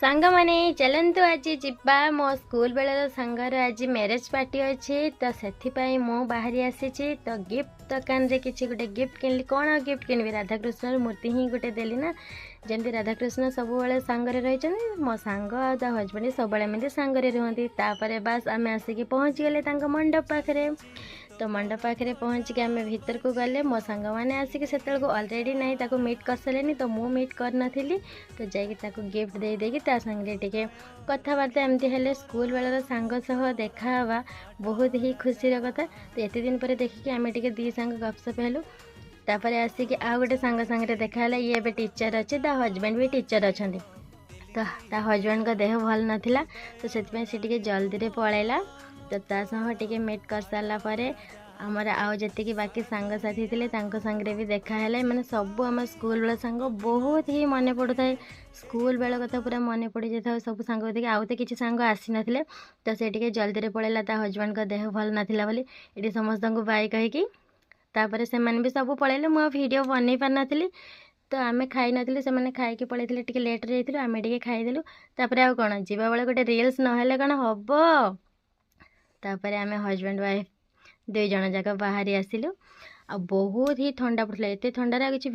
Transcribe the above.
ସାଙ୍ଗମାନେ, ଚାଲନ୍ତୁ ଆଜି ଯିବା। ମୋ ସ୍କୁଲ ବେଳର ସାଙ୍ଗର ଆଜି ମ୍ୟାରେଜ୍ ପାର୍ଟି ଅଛି, ତ ସେଥିପାଇଁ ମୁଁ ବାହାରି ଆସିଛି। ତ ଗିଫ୍ଟ ଦୋକାନରେ କିଛି ଗୋଟେ ଗିଫ୍ଟ କିଣିଲି। କ'ଣ ଆଉ ଗିଫ୍ଟ କିଣିବି? ରାଧାକୃଷ୍ଣର ମୂର୍ତ୍ତି ହିଁ ଗୋଟେ ଦେଲି ନା। ଯେମିତି ରାଧାକୃଷ୍ଣ ସବୁବେଳେ ସାଙ୍ଗରେ ରହିଛନ୍ତି, ମୋ ସାଙ୍ଗ ଆଉ ତା ହଜବେଣ୍ଡ ସବୁବେଳେ ଏମିତି ସାଙ୍ଗରେ ରୁହନ୍ତି। ତାପରେ ବାସ୍, ଆମେ ଆସିକି ପହଞ୍ଚିଗଲେ ତାଙ୍କ ମଣ୍ଡପ ପାଖରେ। ତ ମଣ୍ଡପ ପାଖରେ ପହଞ୍ଚିକି ଆମେ ଭିତରକୁ ଗଲେ। ମୋ ସାଙ୍ଗମାନେ ଆସିକି ସେତେବେଳକୁ ଅଲରେଡ଼ି ନାହିଁ ତାକୁ ମିଟ୍ କରିସାରିଲେନି, ତ ମୁଁ ମିଟ୍ କରିନଥିଲି। ତ ଯାଇକି ତାକୁ ଗିଫ୍ଟ ଦେଇ ଦେଇକି ତା ସାଙ୍ଗରେ ଟିକେ କଥାବାର୍ତ୍ତା ଏମିତି ହେଲେ। ସ୍କୁଲ ବେଳର ସାଙ୍ଗ ସହ ଦେଖା ହେବା ବହୁତ ହି ଖୁସିର କଥା। ତ ଏତେ ଦିନ ପରେ ଦେଖିକି ଆମେ ଟିକେ ଦୁଇ ସାଙ୍ଗ ଗପସପ ହେଲୁ। ତାପରେ ଆସିକି ଆଉ ଗୋଟେ ସାଙ୍ଗ ସାଙ୍ଗରେ ଦେଖା ହେଲା। ଇଏ ଏବେ ଟିଚର୍ ଅଛି, ତା ହଜବେଣ୍ଡ ବି ଟିଚର୍ ଅଛନ୍ତି। ତ ତା ହଜବେଣ୍ଡଙ୍କ ଦେହ ଭଲ ନଥିଲା, ତ ସେଥିପାଇଁ ସେ ଟିକେ ଜଲ୍ଦିରେ ପଳେଇଲା। ତ ତା ସହ ଟିକେ ମିଟ୍ କରିସାରିଲା ପରେ ଆମର ଆଉ ଯେତିକି ବାକି ସାଙ୍ଗସାଥି ଥିଲେ, ତାଙ୍କ ସାଙ୍ଗରେ ବି ଦେଖା ହେଲା। ମାନେ ସବୁ ଆମ ସ୍କୁଲ ବେଳ ସାଙ୍ଗ, ବହୁତ ହି ମନେ ପଡ଼ୁଥାଏ। ସ୍କୁଲ ବେଳ କଥା ପୁରା ମନେ ପଡ଼ିଯାଇଥାଏ ସବୁ ସାଙ୍ଗ ଦେଖି। ଆଉ ତ କିଛି ସାଙ୍ଗ ଆସିନଥିଲେ, ତ ସେ ଟିକେ ଜଲ୍ଦିରେ ପଳେଇଲା ତା ହଜବେଣ୍ଡଙ୍କ ଦେହ ଭଲ ନଥିଲା ବୋଲି। ଏଠି ସମସ୍ତଙ୍କୁ ବାଇ କହିକି ତାପରେ ସେମାନେ ବି ସବୁ ପଳେଇଲେ। ମୁଁ ଆଉ ଭିଡ଼ିଓ ବନେଇ ପାରିନଥିଲି। ତ ଆମେ ଖାଇନଥିଲୁ, ସେମାନେ ଖାଇକି ପଳେଇଥିଲେ। ଟିକେ ଲେଟ୍ରେ ଯାଇଥିଲୁ, ଆମେ ଟିକେ ଖାଇଦେଲୁ। ତାପରେ ଆଉ କ'ଣ, ଯିବା ବେଳେ ଗୋଟେ ରିଲ୍ସ ନହେଲେ କ'ଣ ହବ? ତାପରେ ଆମେ ହଜବେଣ୍ଡ ୱାଇଫ୍ ଦୁଇ ଜଣ ଯାକ ବାହାରି ଆସିଲୁ। ଆଉ ବହୁତ ହି ଥଣ୍ଡା ପଡ଼ୁଥିଲା। ଏତେ ଥଣ୍ଡାରେ ଆଉ କିଛି